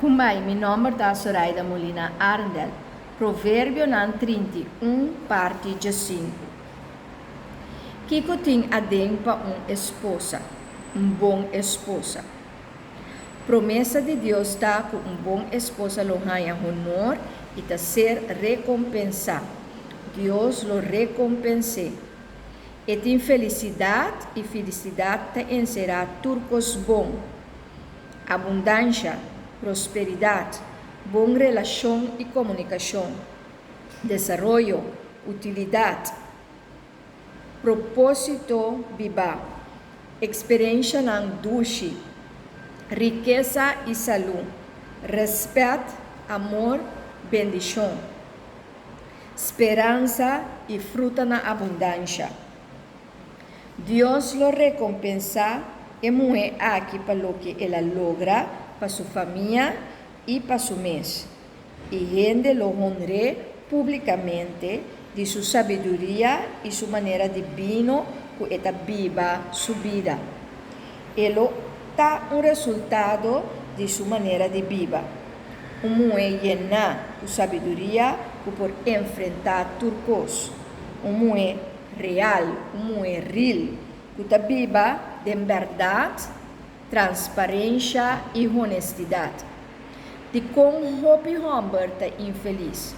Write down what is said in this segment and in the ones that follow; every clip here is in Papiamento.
Kumbai, mi nòmber ta Soraida Molina Arendel. Proverbionan 31, parti 15. Kiko tin aden pa un esposa? Un bon esposa. Promesa di Dios ta ku un bon esposa lo haña honor i ta ser rekompensá. Dios lo rekompens'é. E tin felisidat i felisidat ta enserá tur kos bon, abundansha, prosperidat, bon relashon i komunikashon, desaroyo, utilidat, propósito bibá, eksperenshanan dushi, rikesa i salú, rèspèt, amor, bendishon, speransa i fruta na abundansha. Dios lo rekompensá e muhé aki pa loke el a logra pa su famia i pa su mes, i hende lo honr'é públikamente di su sabiduria i su manera dibino ku e ta biba su bida. E lo ta un resultado di su manera di biba. Un muhé yená ku sabiduria ku por enfrentá tur kos. Un muhé real, un muhé ril, ku ta biba den bèrdat, transparensha i honestidat. Dikon hopi hòmber ta infelis?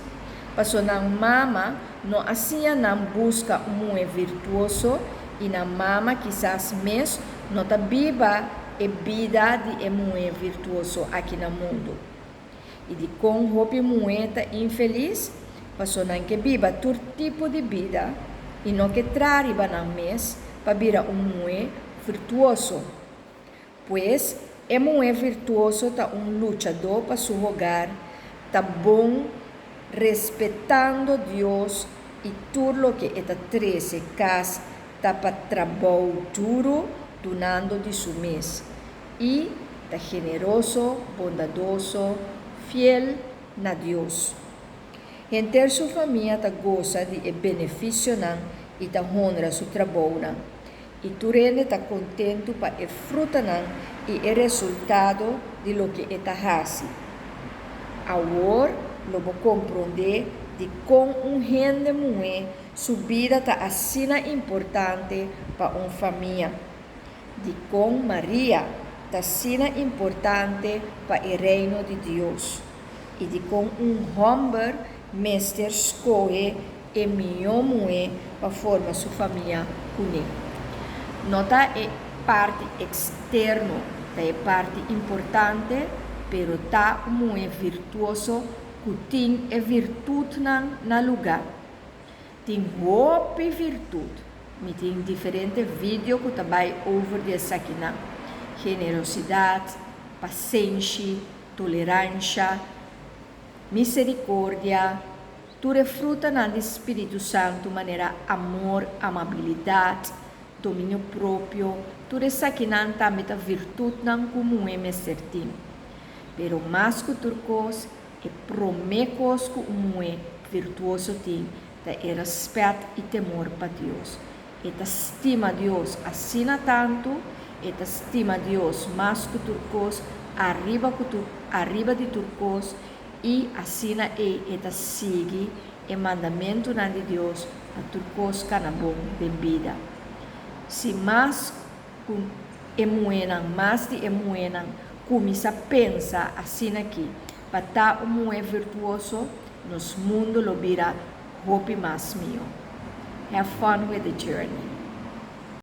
Paso nan mama no a siña nan buska un muhé virtuoso i nan mama kisas mes no ta biba e bida di e muhé virtuoso aki na mundu. I dikon hopi muhé ta infelis? Paso nan ke biba tur tipo di bida i no ke traha riba nan mes pa bira un muhé virtuoso. Pues, e muhé virtuoso ta un luchadó pa su hogar, ta bon respetando Dios i tur loke e ta trese kas ta pa trabou duru dunando di su mes, i ta generoso, bondadoso, fiel na Dios. Henter su famia ta gosa di e benefisionan i ta honra su trabounan. I tur hende ta kontentu pa e frutanan i e resultado di loke e ta hasi. Awor lo bo komprondé dikon un hende muhé su bida ta asina importante pa un famia. Dikon Maria ta asina importante pa e Reino di Dios. I dikon un hòmber mester skohe e mihó muhé pa forma su famia kuné. No ta e parti eksterno ta e parti importante, pero ta un muhé virtuoso ku tin e virtutnan na lugá. Tin hopi virtut. Mi tin diferente video ku ta bai over di esakinan, generosidat, pasenshi, toleransha, miserikordia, Tur e frutanan di Spiritu Santu manera amor, amabilidat, dominio propio, tur esakinan tambe ta virtutnan ku muhé mester tin. Pero mas ku tur kos, e promé kos ku un muhé virtuoso tin ta e rèspèt i temor pa Dios. E ta stima Dios asina tantu, e ta stima Dios mas ku tur kos, ariba ku tur ariba di tur kos, I asina ei e ta sigui e mandamentunan di Dios pa tur kos kana bon den bida. Si mas ku e muhénan, mas di e muhénan kuminsá pensa asin'akí pa ta un muhé virtuoso, nos mundu lo bira hopi mas mihó. Have fun with the journey!